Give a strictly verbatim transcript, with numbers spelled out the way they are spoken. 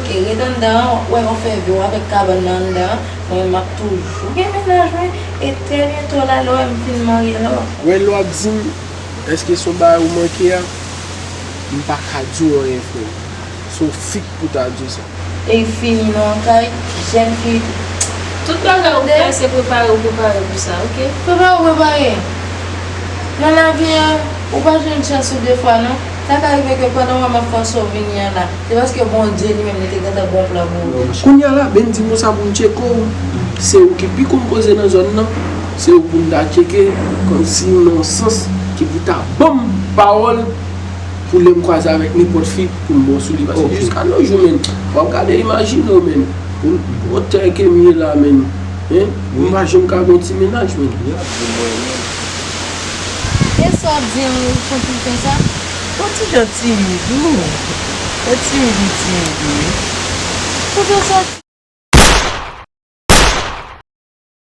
E ret anndan an, w ap wè yon fè vi w avèk kabann nan anndan an, mwen menm m ap toujou gen mennaj mwen, e trè byento la, lè w wè m fin marye la, w ap. Wè lè w ap di m, èske se yon bagay ou manke a? M pa ka di w anyen, frè m. Se yon fik pou ta di w sa. E fini non, kay, jèn fi. Tout bagay ou fè, se prepare ou prepare pou sa, oke? Prepare ou prepare. Nan lavi an, ou pa jwenn chans ou de fwa non. Sa ka rive ke pandan w ap fè sa w vini an la, se paske Bondye li menm li te gentan gen yon plan pou ou. Kounye a la, ben di m sa pou m tcheke w. Se ou ki pi konn koze nan zòn nan. Se ou pou m ta tcheke, kòmsi nan yon sans ki pou ta ban m pawòl pou lè m kwaze avèk nenpòt fi pou m bon sou li. Paske jiska nos jours, menn, w ap gade, imajine w, menn. Pou otè ke m ye la, menn. Hein? M pa janm ka gen yon ti mennaj, menn. E sa w ap di an, ou konn tout tan sa? Ou ti jan timid, wi. Ou timid, ou timid, wi. Kote w sòti?